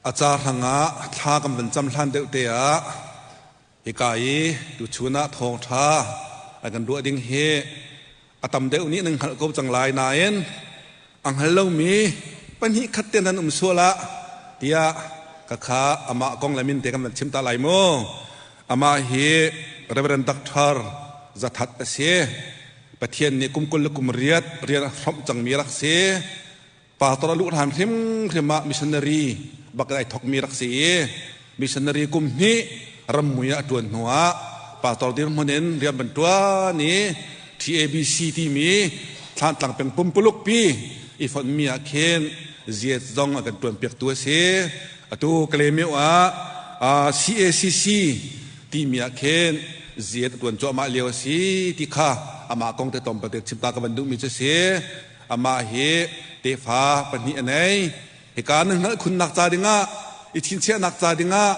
A ca hrangah thla kan van cam hlan deuh te ah hika i tuchun ah thawngṭha a kan ruah ding hi a tam deuh nih nan hngalh ko cang lai nain a hngal lomi pahnih khat te nan um sual ah tiah khakha amah kong le min te kan van chim ta lai mu. Amah hi Reverend Doctor Zathat a si. Pathian nih kum 28 rian a hrawmh cangmi rak si. Pastor a luh hlan hrimhrim ah missionary bak in ai thokmi rak si i missionary kum hnih rammui ah a ṭuan hnu ah pastor dirhmun in rian van ṭuan i TABC timi Thlantlang peng pumpuluk pi i fonhmi ah khin ziat zong a kan ṭuanpiaktu a si. Atu Kalaymyo ah CACC timi ah khin ziat a ṭuan cuahmah lio a si ti kha amah kong te tlawmpal te chim ta ka van duhmi cu a si. Amah hi tefa pahnih a nei. Hika nan hngalh khunnak ca dingah, i chinchiahnak ca dingah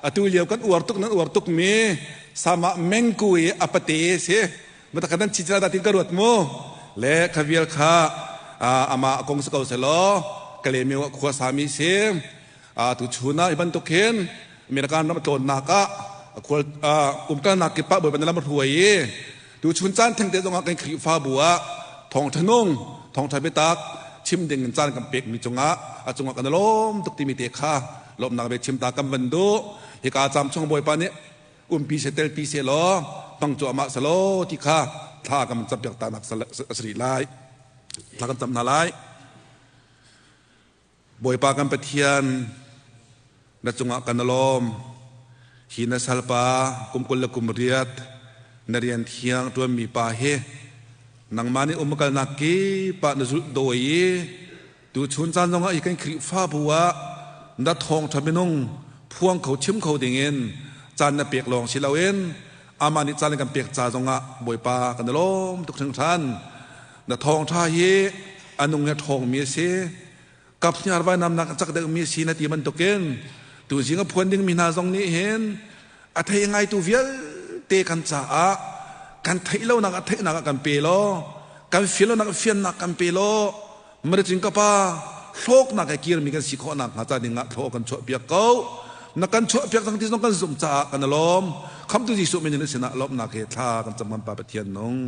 atu lio kan uar tuk nan uar tukmi sama mengku i a pate si. Mata kan chi da tin ka ruat mu. Le kha vial kha amah kong si ko selaw Kalemi khua sami si. Tu chun ah hi bantuk hin American ram tlawnnak ah khual umkalnak kip ah Bawipa na lam hruai i tu chun caan thengte zongah kan Khrihfabu ah thawngṭha nung thawngṭha biatak chim ding in caan kan pekmi cungah a cungah kan lawm tuk timi te kha lawmhnak be chim ta kan van duh. Hika caam chung Bawipa nih umpi se telpi se law hmang cuahmah selaw ti kha thla kan cam piak ta nak asri lai, thla kan cam hna lai. Bawipa kan Pathian, na cungah kan i lawm. Hi na salpa kum 28 na rian thiang ṭuanmi pa hi nangmah nih umkalnak kip ah na zulh dawi i tuchun caan zongah hi kan Khrihfabu ah na thawngṭha minung phuang kho chim kho dingin caan na pek lawng si loin amah nih caan kan pek ca zongah Bawipa kan i lawm tuk hringhran. Na thawngṭha hi a nung he ṭhawngmi a si. Kaphniar vainamnak a cak deuhmi a si na ti bantukin tuzing a phuan dingmi hna zong nih hin a thei ngaitu vialte kan caah kan theih lonak a theihnak ah kan pe law, kan fian lonak a fiannak kan pe law, maricin ka pa hlawknak he kirmi kan si khawh nakhnga ca dingah thlaw kan chuahpiak ko. Na kan chuahpiak cang ti zong kan zumh caah kan i lawm. Khamtu Jesuh min in sinah lawmhnak he thla kan cam kan Pa Pathian nung.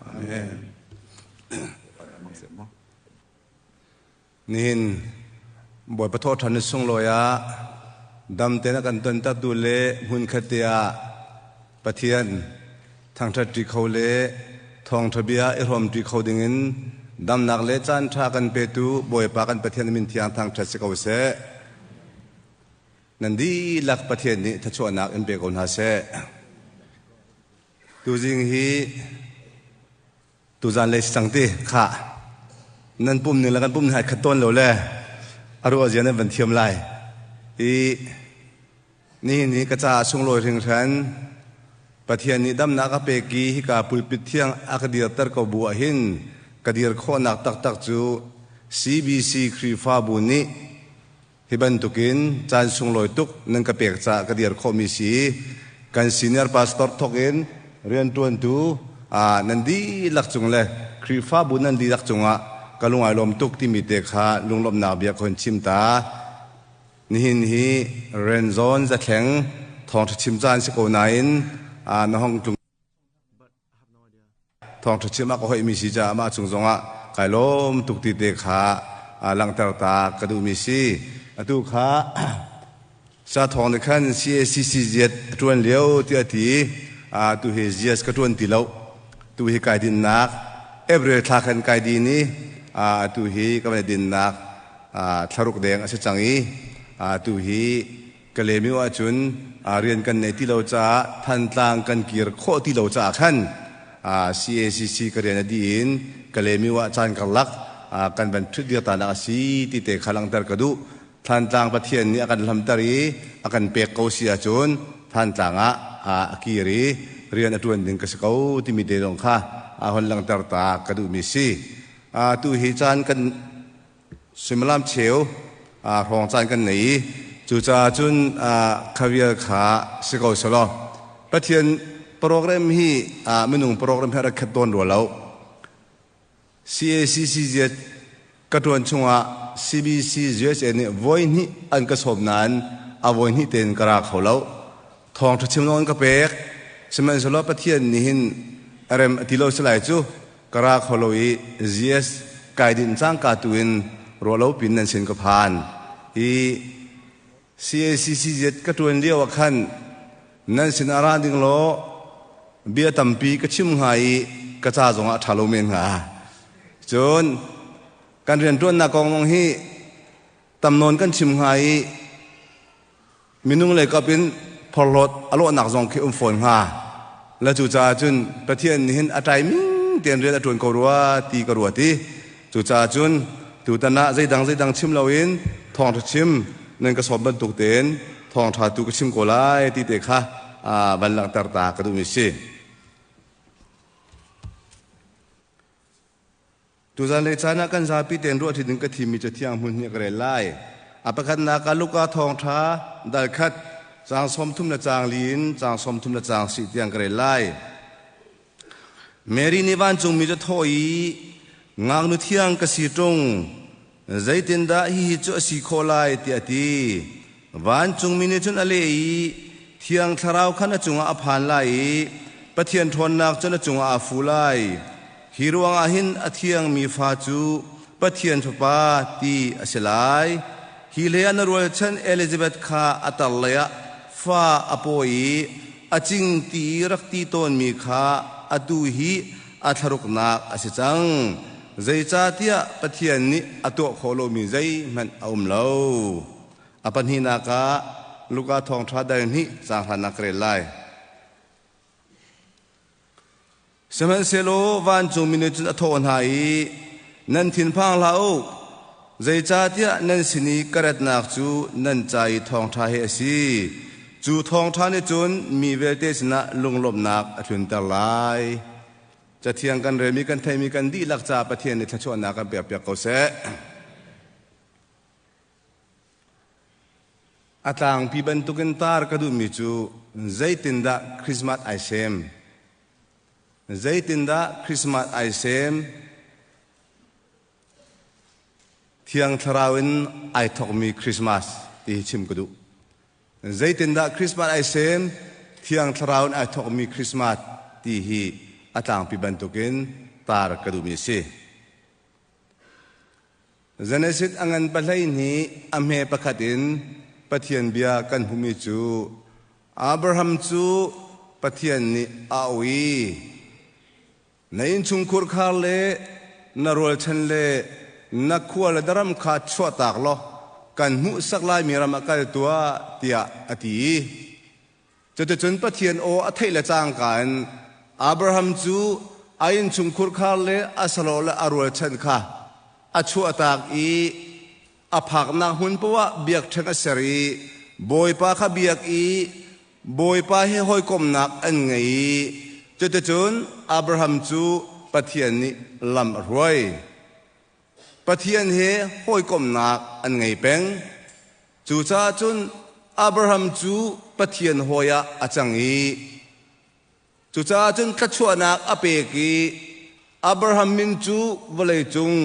Amen. Nihin Bawipa thawhṭhan ni sunglawi ah dam tein a kan tontertu le hmunkhat te ah Pathian thangṭhat ṭi kho le thawngṭha bia i hrawm ṭi kho dingin damnak le caanṭha kan petu Bawipa kan Pathian min thiang thangṭhat si ko seh. Nan dihlak Pathian nih thluachuahnak in pe ko hna seh. Tuzing hi tuzan lei si cang ti khah nan pum ning le kan pum ning ai khat tawn lo le a ruah zia nan van thiam lai i nihin hi ka caah sunglawi hringhran. Pathian nih damnak a pek i hika pulpit thiang a ka dirter ko bu ah hin ka dir khawhnak taktak cu CBC Khrihfabu nih hi bantukin caan sunglawi tuk nan ka pek caah ka dir khawhmi si. Kan senior pastor thawk in rianṭuantu nan dihlak cung le Khrihfabu nan dihlak cungah ka lung ai lawm tuk timi te kha lunglawmhnak bia ka hun chim ta. Nihin hi Renzon Zathleng thawngṭha chim caan si ko nain na hong tlung thawngṭha chim a ka hoihmi si caah mah cung zongah kai lawm tuk ti te kha langhter ta ka duhmi si. Atu kha sa thawng nih khan CACC ziat a ṭuan lio tiah a ti. Tu hi zias ka ṭuan ti lo. Tu hi kai dinnak April thla khan kai din i atu hi ka van dinnak thlaruk deng a si cang i tu hi Kalaymyo ahcun rian kan nei ti lo caah, Thantlang kan kir khawh ti lo caah khan CACC ka rian a dih in Kalaymyo ah caan karlak kan van ṭhut dir ta nak a si ti te kha langhter ka duh. Thantlang Pathian nih a kan hlamter i a kan pek ko si ahcun Thantlang ah a kir i rian a ṭuan ding ka si ko timi te zong kha a hon langhter ta ka duhmi si. Tu hi caan kan suimilam cheu hrawng caan kan nei i cucaah cun kha vial kha si ko selaw Pathian program hi minung program he rak khat tawn rua lo. CACC ziat ka tuan chungah. CBC USA nih voihnih an ka sawm nain a voihnih tein ka ra kho lo. Thawngṭha chim zong an ka pek. Sihmanhsehlaw Pathian nih hin a rem a ti lo si lai cu ka ra kho lo i GS kai dinh cangka tu in ruah lo pin nan sin ka phan. Hi CACCZ ka ṭuan lio ah khan nan sin ah ra ding law bia tampi ka chim hnga i ka ca zongah a ṭha lo men hnga. Cun kan rianṭuannak kong zong hi tam nawn kan chim hnga i minung lei kap in phorhlawt a lawhnak zong khi um fawn hnga. La cucaah cun Pathian nih hin a ṭaiming tein rian a ṭuan ko rua ti ka ruat i cucaah cun tutan ah zeidang zeidang chim loin thawngṭha chim nan ka sawm bantuk tein thawngṭha tu ka chim ko lai ti te kha van langhter ta ka duhmi si. Tuzan lei caan ah kan zapi tein ruahṭi ding ka thimmi cathiang hmun hi ka rel lai. A pakhatnak ah Luka thawngṭha dal khat caang 34 le caang li in caang 34 le caang si tiang ka rel lai. Mary nih vancungmi cu thawh i ngaknu thiang ka si ṭung zeitindah hihi cu a si khawh lai tiah a ti. Vancungmi nih cun a leh i Thiang Thlarau khan a cungah a phan lai i Pathian ṭhawnnak cun a cungah aa fu lai. Hi ruangah hin a thiangmi fa cu Pathian Fapa ti a si lai. Hi hlei ah na rualchan Elizabeth kha a tar leiah fa a pawi i a cing ti i rak ti tawnmi kha atu hi a thlaruknak a si cang. Zeicahtiah Pathian nih a tuah khawh lomi zeihmanh a um lo. A pahnihnak ah Luka thawngṭha dal hnih caang hlannak ka rel lai. Sihmanhsehlaw vancungmi nih cun a thawh hna i, Nan thinphang hlah u, zeicahtiah nan sin i ka ratnak cu nan ca i thawngṭha hi a si. Cu thawngṭha nih cun mi vialte sinah lunglawmhnak a tlunter lai. Cathiang kan relmi kan theihmi kan dihlak caah Pathian nih thluachuahnak kan pekpiak ko seh. A tlangpi bantukin tar ka duhmi cu zeitindah Christmas ai sem? Zeitindah Christmas ai sem? Thiang Thlarau in ai thawkmi Christmas ti hi chim ka duh. Zeitindah Christmas ai sem? Thiang Thlarau in ai thawkmi Christmas ti hi a tlangpi bantukin tar ka duhmi a si. Genesis a ngan 12 a hme pakhat in Pathian bia kan hmuhmi cu Abraham cu Pathian nih a auh i na innchungkhur khar le na rualchan le na khua le na ram kha chuahtak law kan hmuhsak laimi ram ah kal tuah tiah a ti. Cuticun Pathian aw a theih le cangka in Abraham cu a innchungkhur khar le a salawh le a rualchan kha a chuahtak i a phaknak hmun poah biakṭheng a ser i Bawipa kha biak i Bawipa he hawikomhnak an ngei i cuticun Abraham cu Pathian nih lam a hruai. Pathian he hawikomhnak an ngei peng. Cucaah cun Abraham cu Pathian hawi ah a cang i cucaah cun thluachuahnak a pek i Abraham min cu vawleicung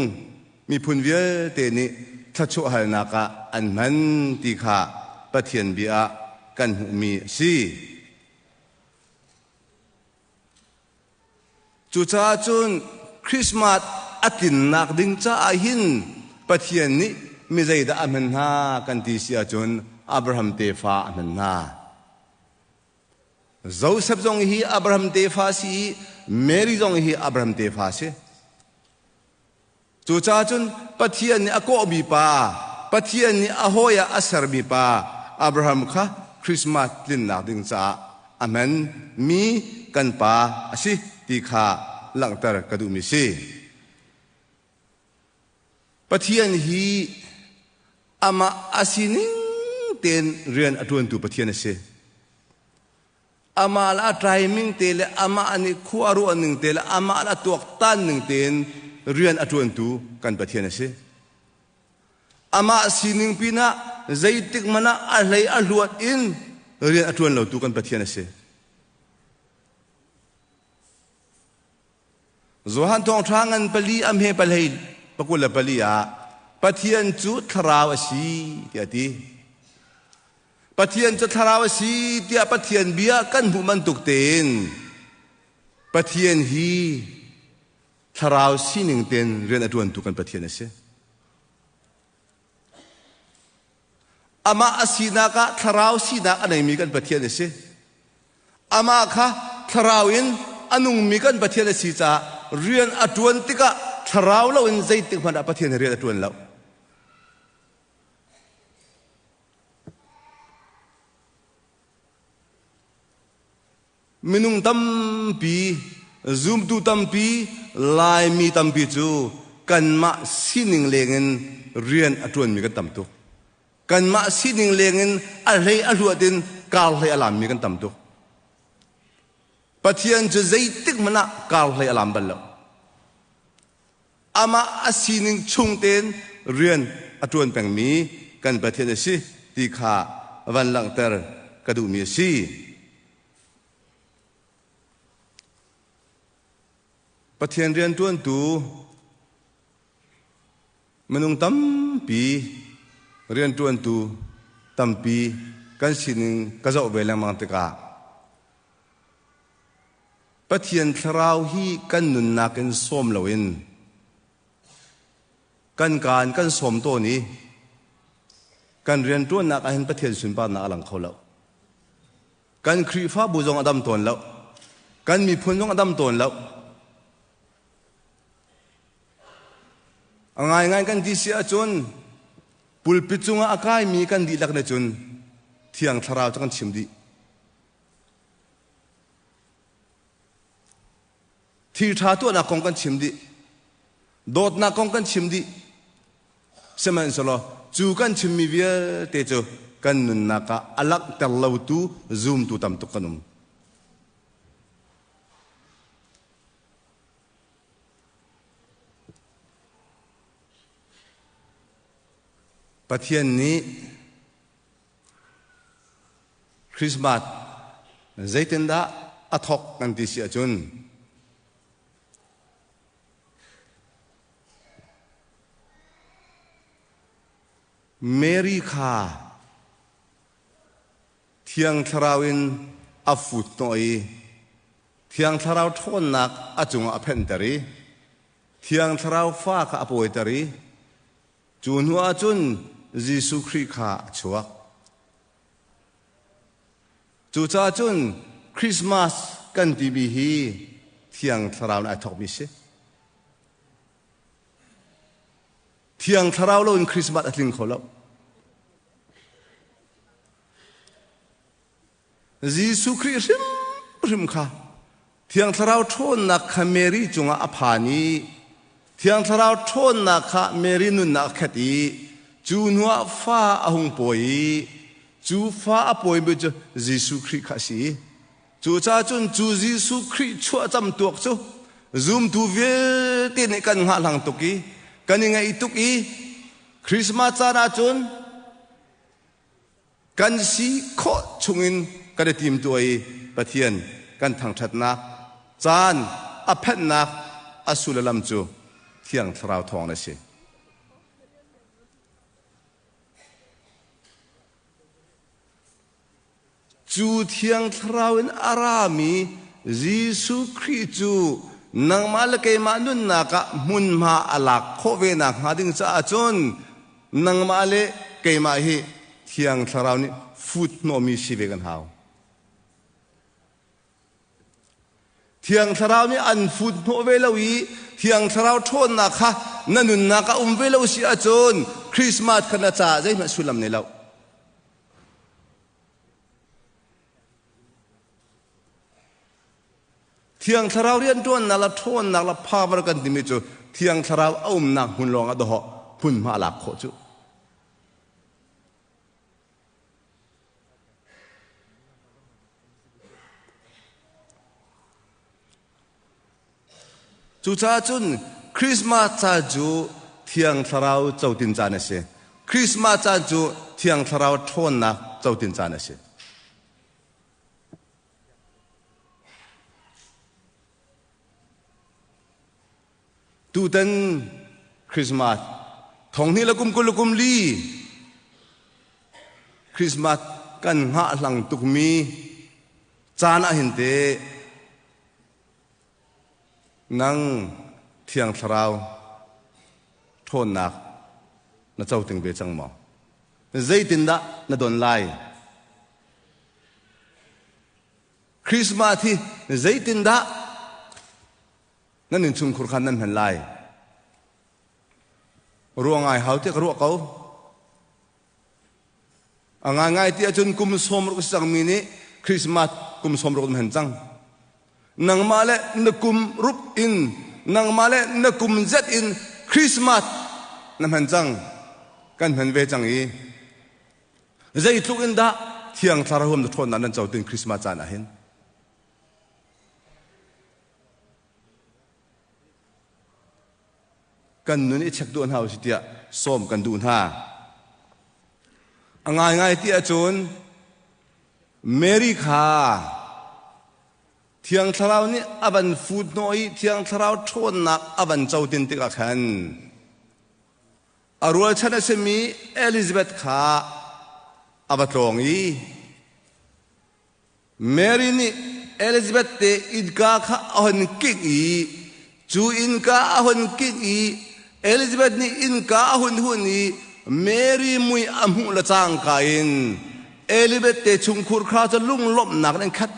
miphun vialte nih thluachuah halnak ah an hman ti kha Pathian bia ah kan hmuhmi a si. Cucaah cun Christmas a tlinnak ding caah hin Pathian nih mi zeidah a hman hna kan ti si ahcun Abraham tefa a hman hna. Joseph zong hi Abraham tefa a si i Mary zong hi Abraham tefa a si. Cucaah cun Pathian nih a kawhmi pa, Pathian nih a hawi ah a sermi pa Abraham kha Christmas tlinnak ding caah a hman mi kan pa a si ti kha langhter ka duhmi si. Pathian hi amah a sining tein rian a ṭuantu Pathian a si. Amah le a timing te le amah nih khua a ruah ning te le amah le a tuaktan ning tein rian a ṭuantu kan Pathian a si. Amah sining pinah zeitik hmanh ah a hlei a hluat in rian a ṭuan lotu kan Pathian a si. Johan thawngṭha ngan pali a hme palhei 24 ah. Pathian cu thlarau a si tiah a ti. Pathian cu thlarau a si tiah Pathian bia kan hmuh bantuk tein Pathian hi thlarau sining tein rian a ṭuantu kan Pathian a si. Amah a sinak ah thlarau sinak a neimi kan Pathian a si. Amah kha thlarau in a nungmi kan Pathian a si caah rian a ṭuan tikah thlarau loin zeitik hmanh ah Pathian rian a ṭuan lo. Minung tampi, zumtu tampi, Laimi tampi cu kanmah sining lengin rian a ṭuanmi kan tam tuk. Kanmah sining lengin a hlei a hluat in kar hlei a lammi kan tam tuk. Pathian cu zeitik hmanh ah kar hlei a lam bal lo. Amah a sining chung tein rian a ṭuan pengmi kan Pathian a si ti kha van langhter ka duhmi a si. Pathian rianṭuantu minung tampi rianṭuantu tampi kan sining ka zoh ve lengmang tikah Pathian thlarau hi kan nunnak in sawm loin kan kaan kan sawm tawn i kan rianṭuannak ahhin Pathian sunparnak a lang kho lo. Kan Khrihfabu zong a dam tawn lo. Kan miphun zong a dam tawn lo. A ngaingai kan ti si ahcun pulpit cungah a kaimi kan dihlak nih cun Thiang Thlarau cu kan chim dih. Thil ṭha tuahnak kong kan chim dih. Dawtnak kong kan chim dih. Sihmanhsehlaw cu kan chimmi vialte cu kan nunnak ah a langhter lotu zumtu tam tuk kan um. Pathian nih Christmas zeitindah a thawk kan ti si ahcun Mary kha Thiang Thlarau in a fut hnawh i Thiang Thlarau ṭhawnnak a cungah a phenhter i Thiang Thlarau fa kha a pawiter i Cu hnu ahcun Jesuh Khrih kha a chuak. Cucaah cun Christmas kan timi hi Thiang Thlarau in ai thawkmi si. Thiang Thlarau loin Christmas a tling kho lo. Jesuh Khrih hrimhrim kha Thiang Thlarau ṭhawnnak kha Mary cungah a phan i Thiang Thlarau ṭhawnnak kha Mary nunnak a khat i cu hnuah fa a hung pawi i cu fa a pawimi cu Jesuh Khrih kha a si. Cucaah cun cu Jesuh Khrih chuahcam tuak cu zumtu vialte nih kan hngahhlang tuk i kan i ngaih tuk i Christmas caan ahcun Kan si khawh chungin kan i timtuah i Pathian kan thangṭhatnak caan a phenhnak a sullam cu Thiang Thlarau thawngin a si. Cu Thiang Thlarau in a rami Jesuh Khrih cu nangmah le keimah nunnak ah hmunhma a lak khawh ve nakhnga ding caah cun nangmah le keimah hi Thiang Thlarau nih fut hnawhmi si ve kan hau. Thiang Thlarau nih an fut hnawh ve lo i Thiang Thlarau ṭhawnnak kha na nunnak ah um ve lo si ahcun Christmas kha na caah zeihmanh sullam nei lo. Thiang Thlarau rianṭuannak le ṭhawnnak le power kan timi cu Thiang Thlarau a umnak hmun lawng ah dawhawh hmunhma a lak khawh cu. Cucaah cun Christmas caan cu Thiang Thlarau cotin caan a si. Christmas caan cu Thiang Thlarau ṭhawnnak cotin caan a si. Tutan Christmas Thonghnih le kum 20 le kum li Christmas kan hngahhlang tukmi caan ah hin te nang Thiang Thlarau ṭhawnnak na co ting ve cang maw? Zeitindah na don lai? Christmas hi zeitindah nan innchungkhur khan nan hman lai? Ruah ngai hau tiah ka ruah ko. A ngaingai ti ahcun kum 60 si cangmi nih Christmas kum 60 nan hman cang. Nangmah le na kum rup in nangmah le na kum zet in Christmas na hman cang. Kan hman ve cang i zeitluk in dah Thiang Thlarau huam na ṭhawnnak nan co tin Christmas caan ah hin. Kan nun i check duh hna usih tiah sawm kan duh hna. A ngaingai ti ahcun Mary kha Thiang Thlarau nih a van fut hnawh i Thiang Thlarau ṭhawnnak a van co tin tikah khan a rualchan a simi Elizabeth kha a va tlawng i Mary nih Elizabeth te innka kha a hun kingh i cu innka a hun kingh i Elizabeth nih innka a hun hun i Mary mui a hmuh le cangka in Elizabeth te chungkhur kha cu lunglawmhnak in an khat.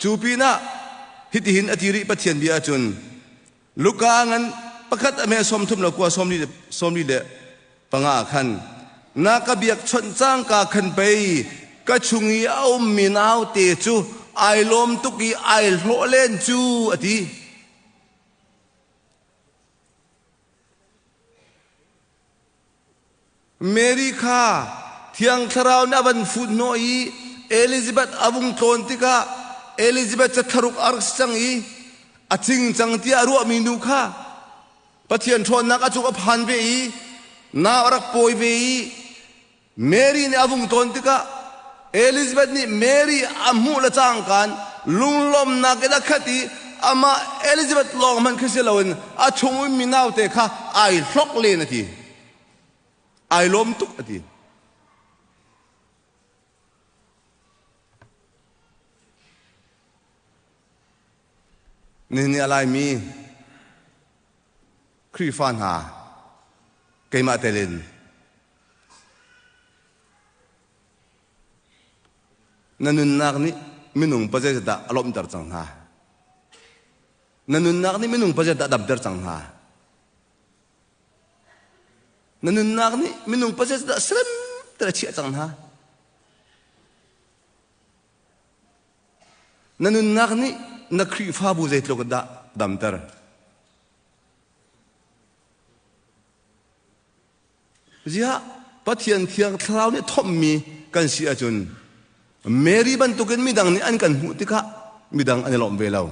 Cu pinah hitihin a ti rih Pathian bia ahcun Luka ngan pakhat a me 30 le kua 45 ah khan na ka biakchawnh cangka khan pei ka chung i a ummi naute cu ai lawm tuk i ai hlawh len cu a ti. Mary kha Thiang Thlarau nih a van fut hnawh i Elizabeth a vung tlawn tikah Elizabeth cu thlaruk a rak si cang i a cing cang tiah a ruahmi nu kha Pathian ṭhawnnak a cung a phan ve i nau a rak pawi ve i Mary nih a vung tlawn tikah Elizabeth nih Mary a hmuh le cangkaan lunglawmnak in a khat i amah Elizabeth lawng hmanh khi si loin a chung ummi naute kha ai hlok len a ti. Ai lawm tuk a ti. Nihin ni a Laimi Khrihfa hna keimah telin na nunnak nih minung pazei dah a lawmhter cang hna? Na nunnak nih minung pazei dah damter cang hna? Na nunnak nih minung pazei dah serem ter a chiah cang hna? Na nunnak nih na Khrihfabu zeitluk dah damter? Ziah Pathian Thiang Thlarau nih thomhmi kan si ahcun Mary bantukin midang nih an kan hmuh tikah midang an i lawm ve lo.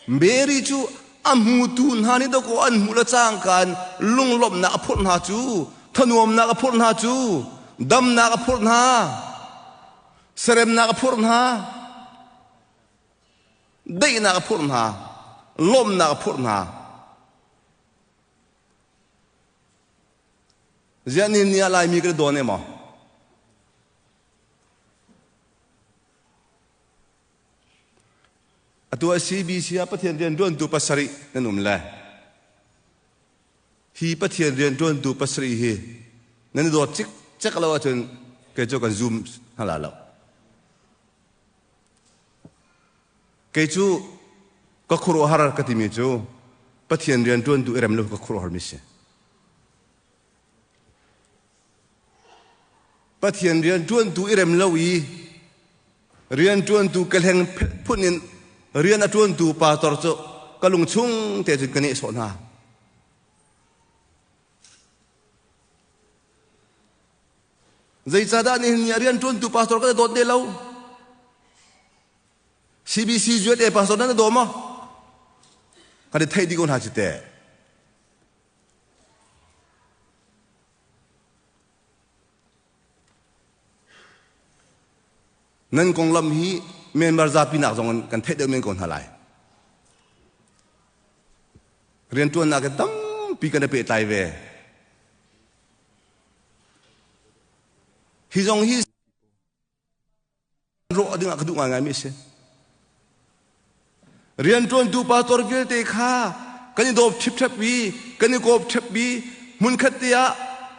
Mary cu a hmutu hna nih dawkaw an hmuh le cangka in lunglawmhnak a phurh hna cu, thanuamnak a phurh hna cu, damnak a phurh hna, seremnak a phurh hna. Daihnak a phurh hna, lawmhnak a phurh hna. Ziah ni ni ah Laimi kan i dawn emaw? Atu ah CBC ah Pathian rian ṭuantu pasarih nan um le hi Pathian rian ṭuantu pasarih hi nan i dawt cikcek lo ahcun kei cu kan zum hna la lo. Kei cu ka khuaruahhar ka timi cu Pathian rian ṭuantu i rem lo ka khuaruahharmi si. Pathian rian ṭuantu i rem lo i rian ṭuantu kehleng phun in rian a ṭuantu pastor cu ka lung chung te cun ka nehsawh hna. Zeicahdah nihin ni ah rianṭuantu pastor kan i dawt ne lo? CBC USA pastor nan i daw maw? Kan i theih dih ko hna cu teh. Nan konglam hi Myanmar zapi nak zong in kan theih deuh men ko hna lai. Rianṭuannak in tampi kan i pehtlai ve. Hi zong hi rawh ding ah ka duh ngaingaimi a si. Rianṭuantu pastor vialte kha kan i dawp ṭhipṭhep i kan i kawp ṭhep i hmunkhat te ah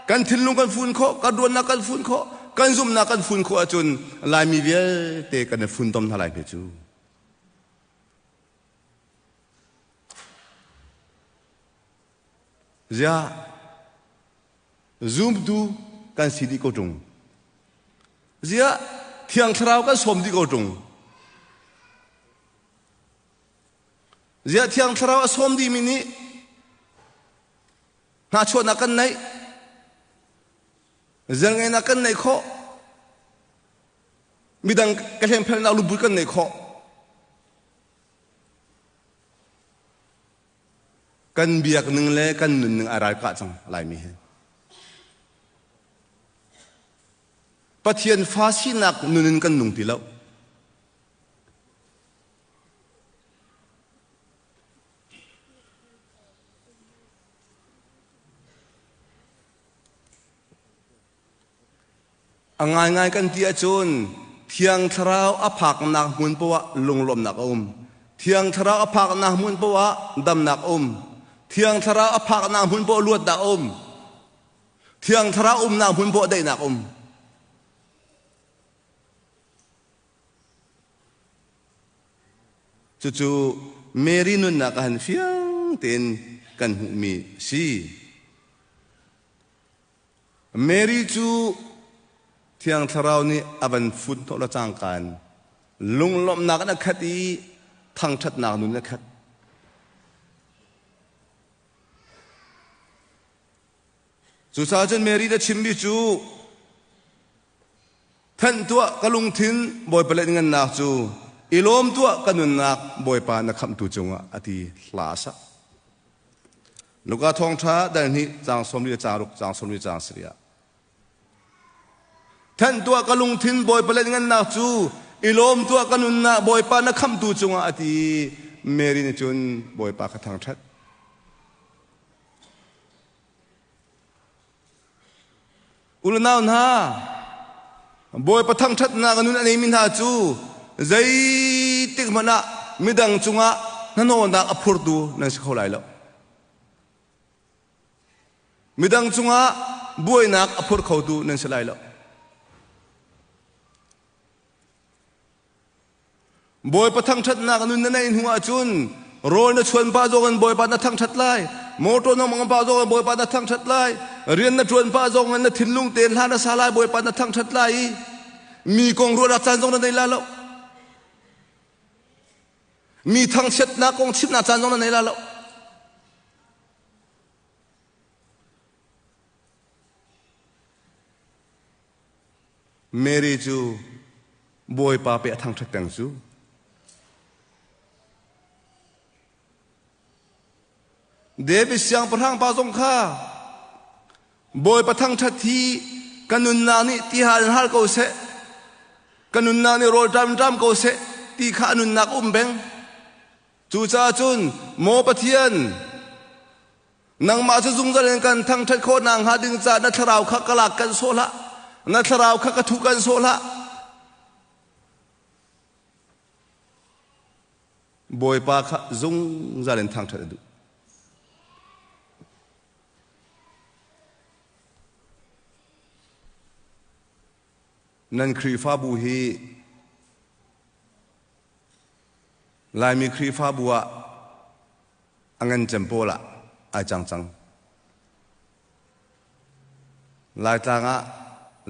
kan thinlung kan fun khawh, kan ruannak kan fun khawh, kan zumhnak kan fun khawh ahcun Laimi vialte kan i funtom hna lai hme cu. Ziah Zumtu kan si dih ko ṭung. Ziah Thiang Thlarau kan sawm dih ko ṭung. Ziah Thiang Thlarau a sawm dihmi nih hnachuahnak kan neih, zelngeinak kan neih khawh, midang ka hlengphelnak luput kan neih khawh. Kan biak ning le kan nun ning ai ralkah cang Laimi hi. Pathian fa sinak nun in kan nung ti lo. A ngaingai kan ti ahcun Thiang Thlarau a phaknak hmun poah ah lunglawmhnak a um. Thiang Thlarau a phaknak hmun poah ah damnak a um. Thiang Thlarau a phaknak hmun poah luatnak a um. Thiang Thlarau umnak hmun poah daihnak a um. Cucu Mary nunnak ah han fiang tein kan hmuhmi si. Mary cu Thiang Thlarau nih a van fut hnawh le cangka in lunglawmhnak in a khat i thangṭhatnak nun a khat. Cucaah cun Mary na chimmi cu Thanh tuah ka lungthin Bawipa let ngannak cu i lawm tuah ka nunnak Bawipa na khamhtu cungah a ti hla a sak. Luka thawngṭha dal hnih caang 40 le caang ruk caang 40 caang sarih ah Thanh tuah ka lungthin Bawipa let ngannak cu i lawm tuah ka nunnak Bawipa na khamhtu cungah a ti Mary nih cun Bawipa ka thangṭhat. Unau hna, Bawipa thangṭhatnak a nun a neimi hna cu zeitik hmanh ah midang cungah hnahnawhnak a phurtu nan si kho lai lo. Midang cungah buainak a phur khotu nan si lai lo. Bawipa thangṭhatnak nun na neih hnu ahcun rawl na chuan pah zong in Bawipa na thangṭhat lai. Motor na mong pah zong in Bawipa na thangṭhat lai. Rian na ṭuan pah zong in na thinlung tein hla na sa lai Bawipa na thangṭhat lai i mi kong ruahnak caan zong na nei la lo. Mi thangchiatnak kong chimnak caan zong na nei la lo. Mary cu Bawipa pe a thangṭhat peng cu. David siangpahrang pa zong kha Bawipa thangṭhat hi ka nunnak nih ti hal in hal ko seh, ka nunnak nih rawl ṭam ṭam ko seh ti kha a nunnak um beng. Cucaah cun maw Pathian, Nangmah cu zungzal in kan thangṭhat khawh nakhnga ding caah na thlarau kha ka lak kan sawh hlah. Na thlarau kha ka thuh kan sawh hlah. Bawipa kha zungzal in thangṭhat a duh. Nan Khrihfabu hi Laimi Khrihfabu ah a ngan cem pawl ah ai cang cang. Laitlang ah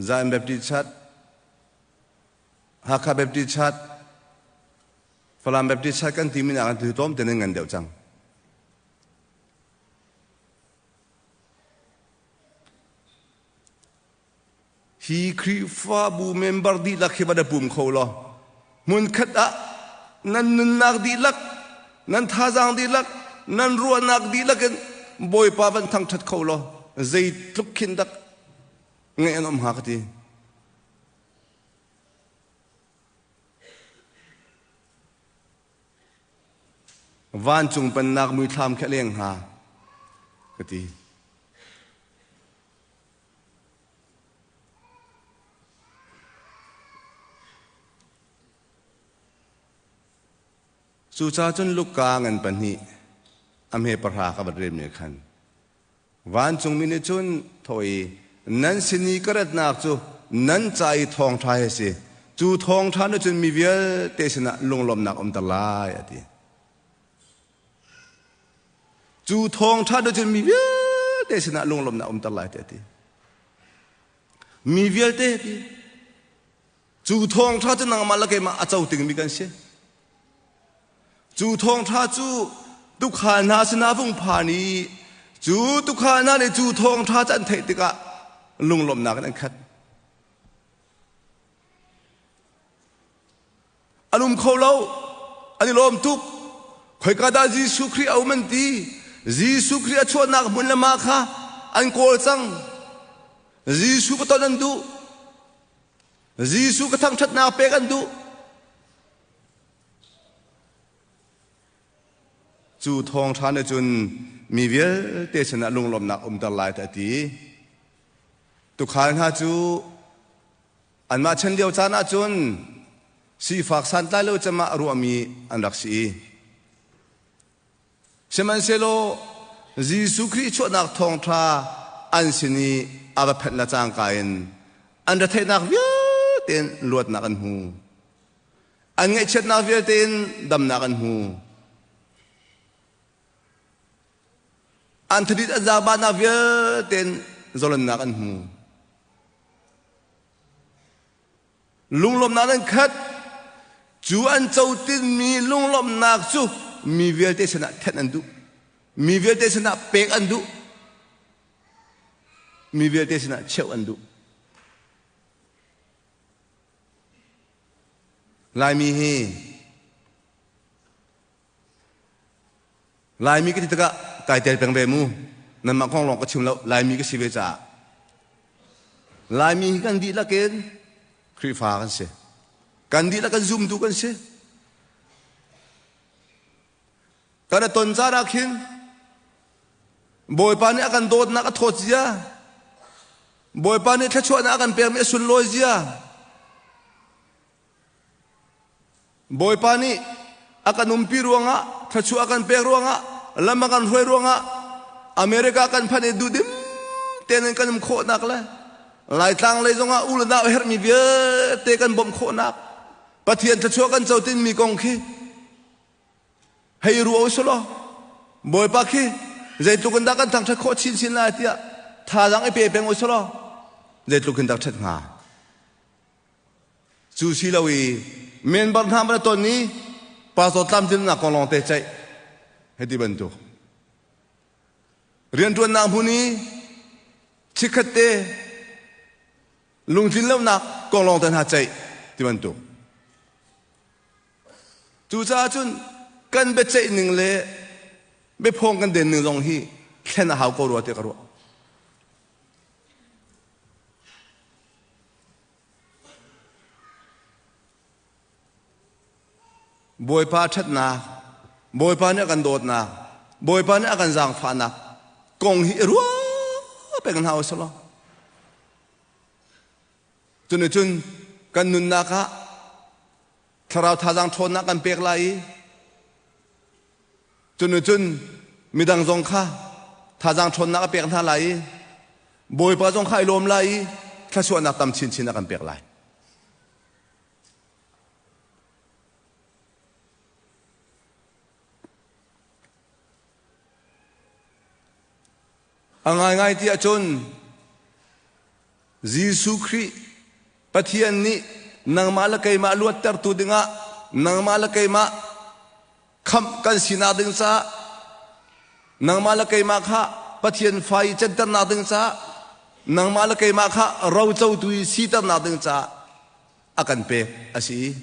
Zion Baptist Church, Hakha Baptist Church, Falam Baptist Church kan timi nak an tlawm te nan ngan deuh cang. Hi Khrihfabu member dihlak hi va na pum kho law hmunkhat ah nan nunnak dihlak, nan thazaang dihlak, nan ruahnak dihlak in Bawipa van thangṭhat kho law zeitluk khin dak ngaih an um hnga ka ti. Vancung pennak muithlam khi a leng hnga ka ti. Cucaah cun Luka ngan pahnih a hme pahra ka vat relmi khan vancungmi nih cun thaw i nan sin i ka ratnak cu nan ca i thawngṭha hi a si. Cu thawngṭha nih cun mi vialte sinah lunglawmhnak umter lai a ti. Cu thawngṭha nih cun mi vialte sinah lunglawmhnak umter lai tiah a ti. Mi vialte ti. Cu thawngṭha cu nangmah le keimah a co dingmi kan si. Cu thawngṭha cu tuukhal hna sinah vung phan i cu tuukhal hna nih cu thawngṭha cu an theih tikah lunglawmhnak in an khat. An um kho lo, an i lawm tuk. Khoika dah Jesuh Khrih a um an ti. Jesuh Khrih a chuahnak hmun le mah kha an kawl cang. Jesuh ka ton an duh. Jesuh ka thangṭhatnak pek an duh. Cu thawngṭha nih cun mi vialte sinah lunglawmhnak umter lai ti a ti. Tuukhal hna cu anmah chan lio caan ah cun sifak santlai lo cem ah a ruahmi an rak si i Sihmanhsehlaw Jesuh Khrih chuahnak thawngṭha an sin i a va phanh le cangka in an retheihnak vialte in luatnak an hmu. An ngaihchiatnak vialte in damnak an hmu. An thadit an zaangbanak vialte in zalonnak an hmu. Lunglawmhnak an khat. Cu an cotinmi lunglawmhnak cu mi vialte sinah thenh an duh. Mi vialte sinah pek an duh. Mi vialte sinah cheuh an duh. Laimi hi Laimi ka ti tikah kai tel peng ve mu. Nanmah kong lawng ka chim lo. Laimi ka si ve caah. Laimi hi kan dihlak in Khrihfa kan si. Kan dihlak kan zumtu kan si. Kan i ton caan ah khin Bawipa nih a kan dawtnak a thawt zia, Bawipa nih thluachuahnak a kan pekmi a sunlawi zia, Bawipa nih a kan umpi ruangah, thluachuah a kan pek ruangah, lam a kan hruai ruangah America kan phanh i duhdim tein in kan um khawhnak le Laitlang lei zongah u le nau herhmi vialte kan bawmh khawhnak Pathian thluachuah kan co tinmi kong khi hei ruah u law Bawipa khi zeitluk in dah kan thangṭhat khawh chinchin lai tiah thazaang i pe peng u law zeitluk in dah ṭhat hnga. Cu si lo i member hna man a ton i pastor tlamtlinnak kong lawngte ceih hei ti bantuk. Rianṭuannak hmun i chikkhat te lungtlin lonak kong lawngte hna ceih ti bantuk. Cucaah cun kan biaceih ning le biaphawng kan den ning zong hi thlen a hau ko rua tiah ka ruah. Bawipa ṭhatnak, Bawipa nih a kan dawtnak, Bawipa nih a kan zaangfahnak kong hi i ruah peng hna u sih law. Cunicun kan nunnak ah thlarau thazaang ṭhawnnak kan pek lai i Cunicun midang zong kha thazaang ṭhawnnak a pek hna lai i Bawipa zong kha i lawm lai i thluachuahnak tam chinchin a kan pek lai. A ngaingai ti ahcun Jesuh Khrih Pathian nih nangmah le keimah luattertu dingah nangmah le keimah khamh kan sinak ding caah nangmah le keimah kha Pathian fa i canternak ding caah nangmah le keimah kha rocotu i siternak ding caah a kan pek a si.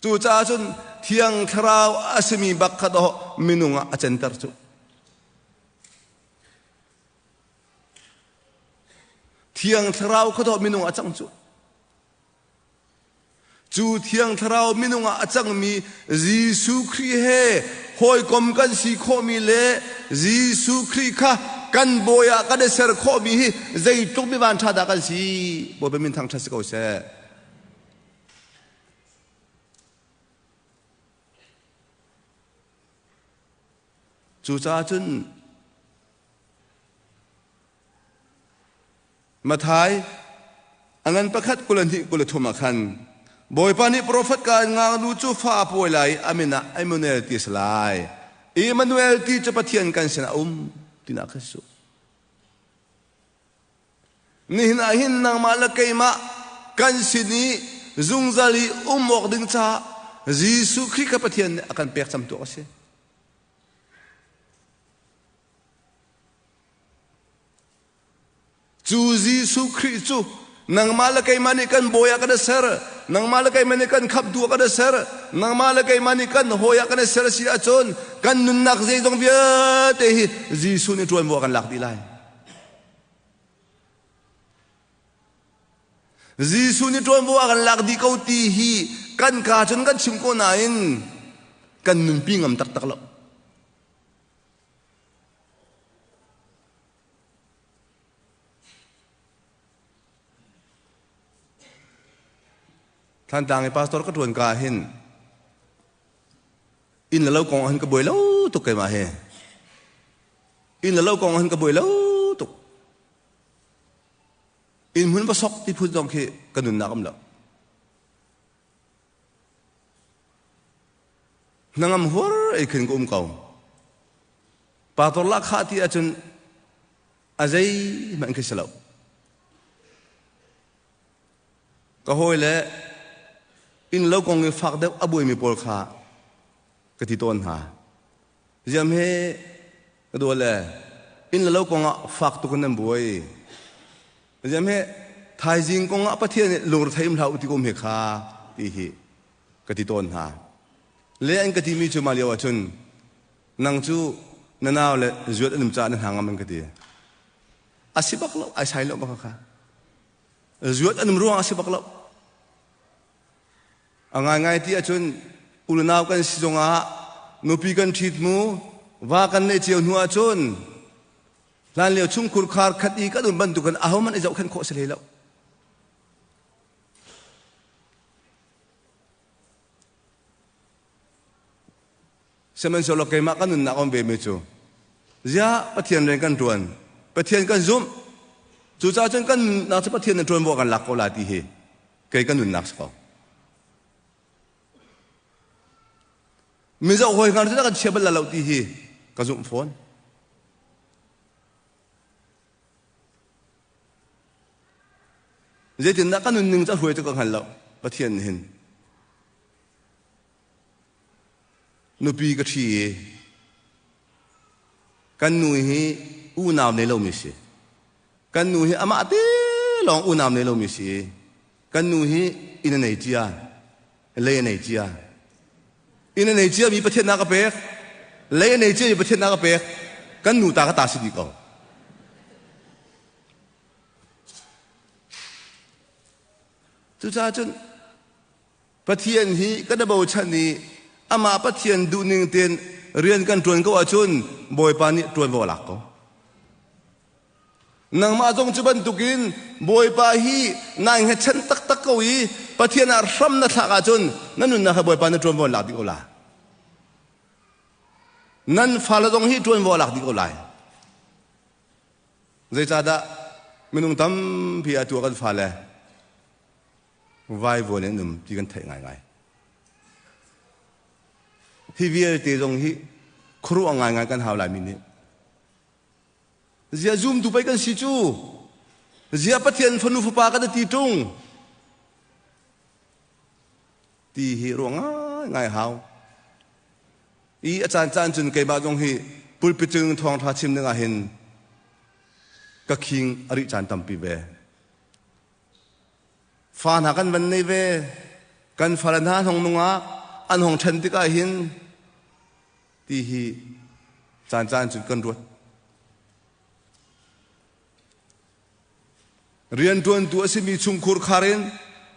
Cucaah cun Thiang Thlarau a simi bak kha dawh minung ah a canter cu. Thiang Thlarau kha dawh minung ah a cang cu. Cu Thiang Thlarau minung ah a cangmi Jesuh Khrih he hawikom kan si khawhmi le Jesuh Khrih kha kan bawi ah kan i ser khawhmi hi zeitluk mi vanṭha dah kan si. Bawipa min thangṭhat si ko seh. Cucaah cun Matthai a ngan pakhat 22 23 ah khan Bawipa nih profet ka in ngaknu cu fa a pawi lai i a min ah Emmanuel ti a si lai. Emmanuel ti cu Pathian kan sinah a um tinak kha si. Nihin ah hin nangmah le keimah kan sin i zungzal i um awk ding caah Jesuh Khrih kha Pathian nih a kan pek camtu a si. Cu Jesuh Khrih cu nangmah le keimah nih kan bawi ah kan i ser, nangmah le keimah nih kan khamhtu ah kan i ser, nangmah le keimah nih kan hawi ah kan i ser si ahcun kan nunnak zeizong vialte hi Jesuh nih ṭuanvo a kan lak dih lai. Jesuh nih ṭuanvo a kan lak dih ko ti hi kan kaa cun kan chim ko nain kan nunpi ngam taktak lo. Thlantlang i pastor ka ṭuan ka ah hin inn le lo kong ah hin ka buai lo tuk keimah hi. Inn le lo kong ah hin ka buai lo tuk. Inn hmun va sok ti phun zong khi ka nunnak um lo. Hnangam huar ei khin ka um ko. Pastor lahkhah ti ahcun a zeihmanh khi si lo. Ka hawi le inn lo kong i fak deuh a buaimi pawl kha ka ti tawn hna. Ziam he ka dua le inn le lo kong ah fak tuk in nan buai. Ziam he thaizing kong ah Pathian nih lungre thei hlah u ti ko he kha ti hi ka ti tawn hna. Le an ka timi cu mah lio ahcun nang cu na nau le zuat an um caah na hna ngam an ka ti. A si bak lo, ai sai lo bak kha. Zuat an um ruang a si bak lo. A ngaingai ti ahcun unau kan si zongah nupi kan ṭhit mu, va kan neih cio hnu ahcun hlanlio chungkhur khar khat i kan um bantukin ahohmanh i zohkhenh khawh si hlei lo. Sihmanhsehlaw keimah kan nunnak um vemi cu ziah Pathian rian kan ṭuan, Pathian kan zumh, cucaah cun kan nunnak cu Pathian nih ṭuanvo kan lak ko lai ti hi kei ka nunnak si ko. Mizoh hawi hngar cu kan chia bal lo ti hi ka zumh fawn. Zeitindah ka nunning cu a hruai cu ka hngal lo Pathian nih hin. Nupi ka ṭhi i kan nu hi unau nei lomi si. Kan nu hi amah te lawng unau nei lomi si i kan nu hi inn a nei cia, lei a nei cia. Inn a nei cia mi Pathian na ka pek, lei a nei cia mi Pathian na ka pek, kan nu ta ka ta si dih ko. Cucaah cun Pathian hi kan i bochan i amah Pathian duhning tein rian kan ṭuan ko ahcun Bawipa nih ṭuanvo a lak ko. Nangmah zong cu bantukin Bawipa hi nai hngatchan taktak ko i Pathian ah hram na thlak ahcun na nunnak hi Bawipa nih ṭuanvo an lak dih ko lai. Nan fale zong hi ṭuanvo a lak dih ko lai. Zeicahdah minung tampi atu ah kan fale vaivuan in um ti kan theih ngaingai. Hi vialte zong hi khuaruah ngaingai kan hau laimi nih. Zia zumtu pei kan si cu. Zia Pathian fanu fapa kan ti ṭung. Ti hi ruah ngaingai hau. I a caan caan cun keimah zong hi pulpit cung thawngṭha chim ding ah hin ka khing a rih caan tampi ve. Fa hna kan van nei ve. Kan fale hna an hong nungak, an hong ṭhen tikah hin ti hi caan caan cun kan ruat. Rianṭuantu a simi chungkhur khar in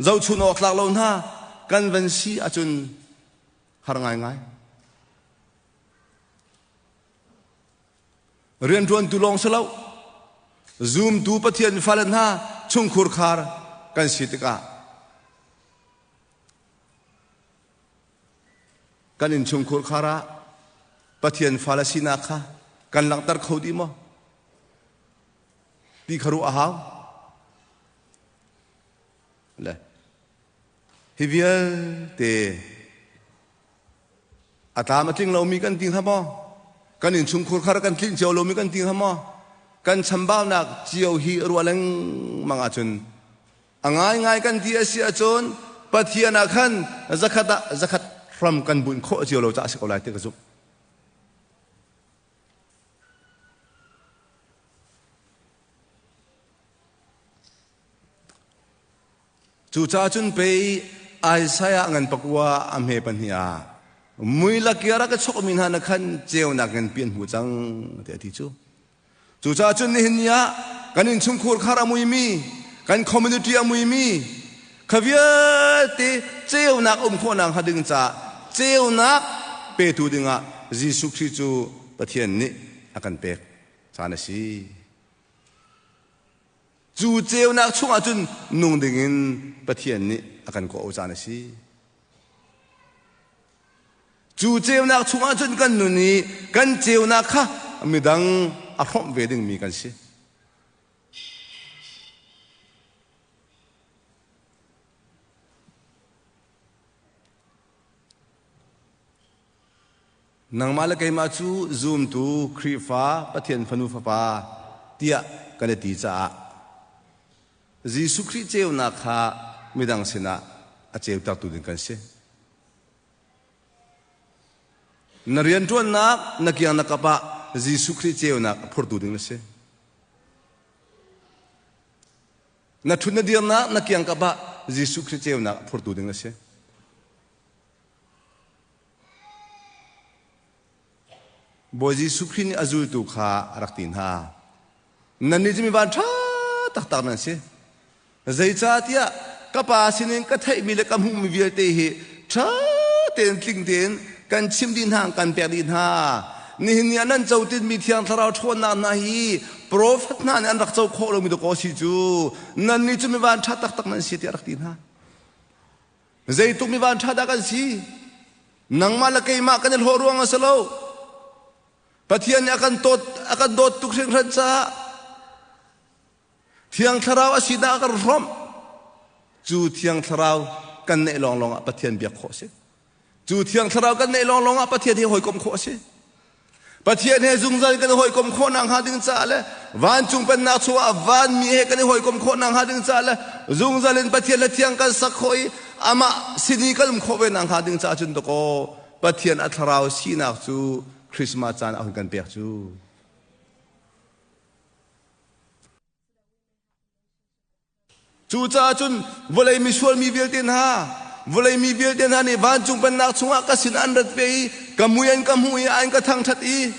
zohchun awk tlak lo hna kan van si ahcun har ngaingai. Rianṭuantu lawng si lo, zumtu Pathian fale hna chungkhur khar kan si tikah kan innchungkhur khar ah Pathian fale sinak kha kan langhter kho dih maw? Ti kha ruah a hau. Le hi vialte A tlam a tling lomi kan ti hnga maw? Kan innchungkhur khar kan tlinh cio lomi kan ti hnga maw? Kan chambaunak cio hi ruah lengmang ahcun a ngaingai kan ti a si ahcun Pathian ah khan zakhat ah zakhat hram kan bunh khawh cio lo caah a si ko lai ti ka zumh. Cucaah cun pei Isaiah ngan pakua a hme pahnih ah mui lak i a rak i chokmi hna na khan ceunak nganpi an hmu cang tiah a ti cu. Cucaah cun nihin ni ah kan innchungkhur khar a muimi, kan community a muimi, kha vialte ceunak um khawhnak hnga ding caah ceunak petu dingah Jesuh Khrih cu Pathian nih a kan pek caan a si. Cu ceunak chungah cun nung dingin Pathian nih a kan kawh caan a si. Cu ceunak chungah cun kan nun i kan ceunak kha midang a hrawmh ve dingmi kan si. Nangmah le keimah cu zumtu Khrihfa Pathian fanu fapa tiah kan i ti caah Jesuh Khrih ceunak kha midang sinah a ceutertu ding kan si. Na rianṭuannak na kiang na kap ah Jesuh Khrih ceunak a phurtu ding na si. Na ṭhut na dirnak na kiang kap ah Jesuh Khrih ceunak a phurtu ding na si. Bawi Jesuh Khrih nih a zultu kha a rak ti hna. Nannih cu mi van ṭha taktak nan si. Zeicahtiah ka Pa sinin ka theihmi le ka hmuhmi vialte hi ṭha tein tling tein kan chimh dih hna, kan pek dih hna. Nihin ni ah nan co tinmi Thiang Thlarau ṭhawnnak hna hi profet hna nih an rak co khawh lomi dawkaw si cu. Nannih cu mi van ṭha taktak nan si tiah a rak ti hna. Zeitluk mi vanṭha dah kan si? Nangmah le keimah kan i hlawh ruang a si lo. Pathian nih a kan dawt, a kan dawt tuk hringhran caah Thiang Thlarau a si dah a kan hrawmh. Cu Thiang Thlarau kan neih lawnglawng ah Pathian biak khawh a si. Cu Thiang Thlarau kan neih lawnglawng ah Pathian he hawikomh khawh a si. Pathian he zungzal kan i hawikom khawh nakhnga ding caah le vancung pennak chungah vanmi he kan i hawikom khawh nakhnga ding caah le zungzal in Pathian le thiang kan sak khawh i amah sin i kan um khawh ve nakhnga ding caah cun dakaw Pathian a thlarau sinak cu Christmas caan ah hun kan pek cu. Cucaah cun vawlei misual mi vialte hna, vawlei mi vialte hna nih vancung pennak chungah ka sin an rat ve i ka mui an ka hmuh i an ka thangṭhat i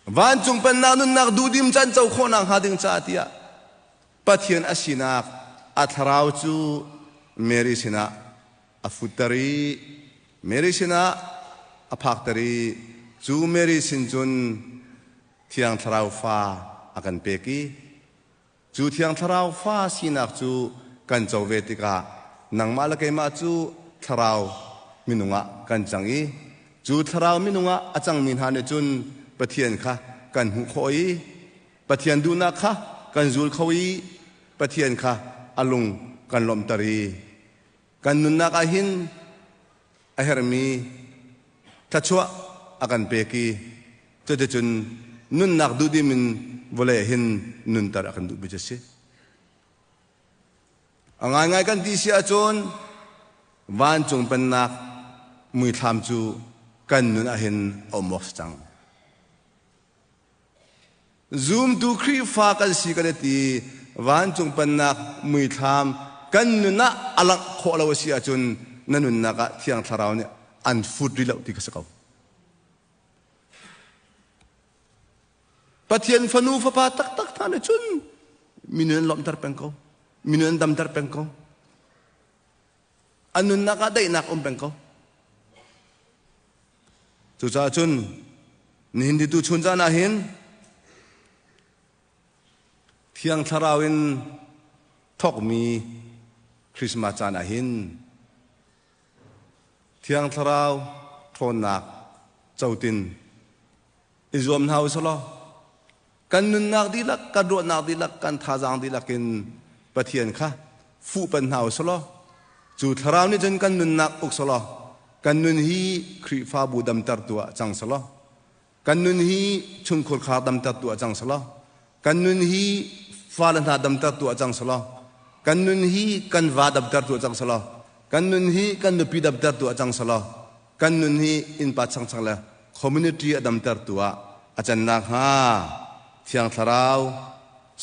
vancung pennak nunnak duhdim can co khawhnak hnga ding caah tiah Pathian a sinak a thlarau cu Mary sinah a futter i Mary sinah a phakter i cu Mary sin cun Thiang Thlarau fa a kan pek i Cu Thiang Thlarau fa sinak cu kan co ve tikah nangmah le keimah cu thlarau minung ah kan cang i cu thlarau minung ah a cangmi hna nih cun Pathian kha kan hmuh khawh i Pathian duhnak kha kan zul kho i Pathian kha a lung kan lawmhter i kan nunnak ah hin a herhmi thluachuah a kan pek i cuticun nunnak duhdim in vawlei ah hin nunter a kan duhmi cu a si. A ngaingai kan ti si ahcun vancung pennak muithlam cu kan nun ah hin a um awk si cang. Zumtu Khrihfa kan si kan i ti vancung pennak muithlam kan nun ah a langh khawh lo a si ahcun na nunnak ah Thiang Thlarau nih an fut rih lo ti ka si ko. Pathian fanu fapa taktak hna nih cun minun an lawmhter peng ko. Minun an damter peng ko. An nunnak ah daihnak um peng ko. Cucaah cun Nihin ni tu chun caan ah hin Thiang Thlarau in thawkmi Christmas caan ah hin Thiang Thlarau ṭhawnnak cotin i zuam hna u selaw kan nunnak dihlak, kan ruahnak dihlak, kan thazaang dihlak in Pathian kha fuh pan hna u selaw cu thlarau nih cun kan nunnak uk selaw kan nun hi Khrihfabu damtertu ah cang selaw kan nun hi chungkhur khar damtertu ah cang selaw kan nun hi fale hna damtertu ah cang selaw kan nun hi kan va damtertu ah cang selaw kan nun hi kan nupi damtertu ah cang selaw kan nun hi innpa changchang le community a damtertu ah a can nakhnga Thiang Thlarau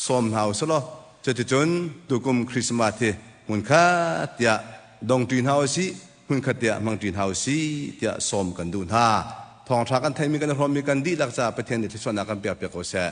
sawm hna u selaw cuticun tukum Christmas hi hmunkhat tiah dongṭi hna u sih, hmunkhat tiah hmangṭi hna u sih tiah sawm kan duh hna. Thawngṭha kan theimi kan i hrawmmi kan dihlak caah Pathian nih thluachuahnak kan pek piak ko seh.